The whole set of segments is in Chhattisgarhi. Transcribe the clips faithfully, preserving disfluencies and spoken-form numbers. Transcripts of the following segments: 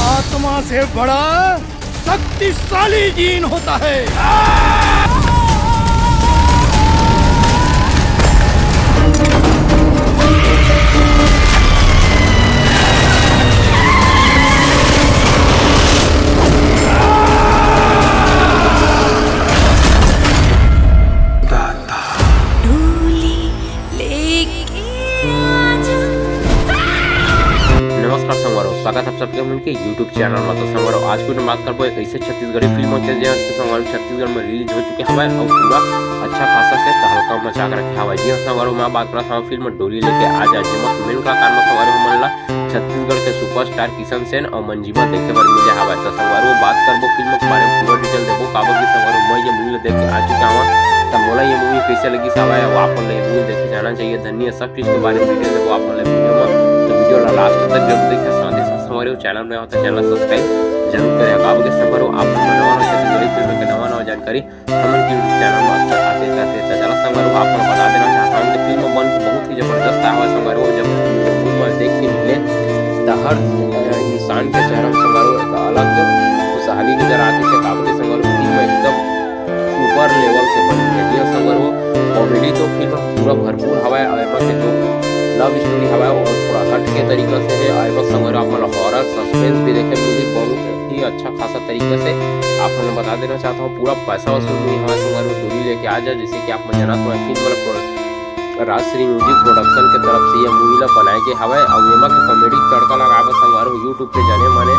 आत्मा से बड़ा शक्तिशाली जीन होता है। डोली लेके आजा। नमस्कार संगवारी हो, स्वागत है आप सबके हमन के YouTube चैनल में। तो संगवारी हो, आज के video में बात करबो एक ऐसे छत्तीसगढ़ी फिल्म के, जे संगवारी हो छत्तीसगढ़ में रिलीज हो चुके हवय अउ पूरा अच्छा खासा से तहलका मचा के रखे हवय। जी हाँ संगवारी हो, मैं बात करत हवं फिल्म डोली लेके आजा, जेमा मेन कलाकार में संगवारी हो हमन ला छत्तीसगढ़ के सुपरस्टार किशन सेन अउ मंजिमा देखे बर मिले हवय। त संगवारी हो, बात करबो फिल्म के बारे में, पूरा डिटेल देबो, काबर कि संगवारी हो, मैं ये मूवी ला देख के आ चुका हवं। त मोला ये मूवी कैसे लगिस हवय, अउ आप मन ला ये मूवी देखे जाना चाहिए, धन्य सब चीज के बारे में डिटेल देबो आप मन ला वीडियो में। तो वीडियो ला लास्ट तक जरूर देखे, साथ ही साथ संगवारी हो, चैनल में हो तो चैनल सब्सक्राइब जरूर करें। काबर कि संगवारी हो, आप मन नवा नवा छत्तीसगढ़ी फिल्म के नवा नवा जानकारी हमन के YouTube चैनल में अक्सर आते रहते। त चला संगवारी हो, आप मन बता देना चाहता हूँ कि फिल्म बन के बहुत ही जबरदस्त आवा संगवारी हो। जब मूवी में देख के मिले त हर इंसान के चेहरा में संगवारी हो एक अलग खुशहाली नजर आती है। काबर कि संगवारी हो, फिल्म एकदम ऊपर लेवल से बनी है। जी हाँ संगवारी हो, कॉमेडी तो फिल्म पूरा भरपूर हवय अउ एमा के जो लव स्टोरी हवय वो थोड़ा हट के तरीका से है। अउ एमा संगवारी हो आप मन ला हॉरर सस्पेंस भी देखे मिली, बहुत ही अच्छा खासा तरीका से आप मन ला बता देना चाहता हूँ। पूरा पैसा वसूल मूवी हवय संगवारी हो, डोली लेके आजा, जैसे कि आप मन जानत हो फिल्म वाला प्रो-, राजश्री म्यूजिक प्रोडक्शन के तरफ से ये मूवी ला बनाए गे हवय। अउ एमा के कॉमेडी तड़का लगाए बर संगवारी हो YouTube पे जाने माने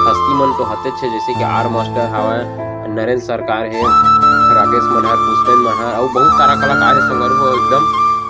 हस्ती मन तो हतेच है, जैसे कि आर मास्टर हवय, नरेंद्र सरकार है, राकेश मनहर, पुष्पेंद्र मनहर अउ बहुत सारा कलाकार है संगवारी हो। एकदम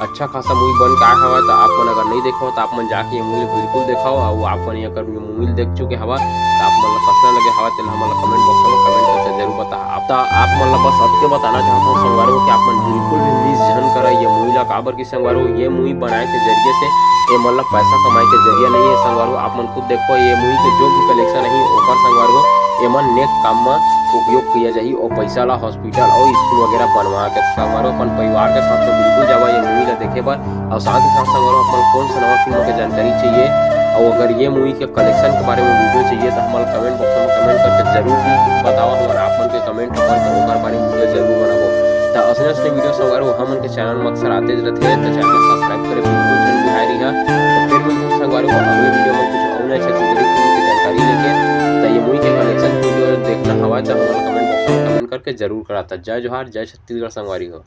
अच्छा खासा मूवी बन के आए हवय, तो आप मन अगर नहीं देखो तो आप मन जाके ये मूवी बिल्कुल देखाओ। अउ आप मन ये अगर मूवी देख चुके हवा तो आप मन ला कैसा लगे हवा, तेला हमन ला कमेंट बॉक्स में कमेंट करके जरूर बता। आप ता आप मन ला बस अतके बताना चाहता हूँ संगवारी हो कि आप मन बिल्कुल भी मिस झन करा ये मूवी ला, काबर कि संगवारी हो ये मूवी बनाए के जरिए से ये मन ला पैसा कमाए के जरिया नहीं है संगवारी हो। आप मन खुद देखो ये मूवी के जो भी कलेक्शन है ओकर संगवारी हो ये मन नेक काम में उपयोग किया जाही और पैसा ला हॉस्पिटल और स्कूल वगैरह बनवा के संगवारी हो अपन परिवार के साथ में बिल्कुल जावा ये मूवी ला देखे बर। और साथ ही साथ संगवारी हो आप मन ला कौन सा नवा फिल्म के जानकारी चाहिए और अगर ये मूवी के कलेक्शन के बारे में वीडियो चाहिए तो हमन कमेंट बॉक्स में कमेंट करके जरूर भी बताओ, हमन आप मन के कमेंट अपन तो ओकर बारे में वीडियो जरूर बनाबो। तो असने असने वीडियो संगवारी हो हमन के चैनल में अक्सर आते रहते हैं, तो चैनल सब्सक्राइब करे बिल्कुल झन भुलाए रही। तो फिर मिलते हैं संगवारी हो अगले वीडियो में कुछ और नए छत्तीसगढ़ी फिल्म की जानकारी लेके। तो ये मूवी के कलेक्शन वीडियो देखना हवा तो हमन कमेंट बॉक्स में कमेंट करके जरूर कराता। जय जोहार, जय छत्तीसगढ़ संगवारी हो।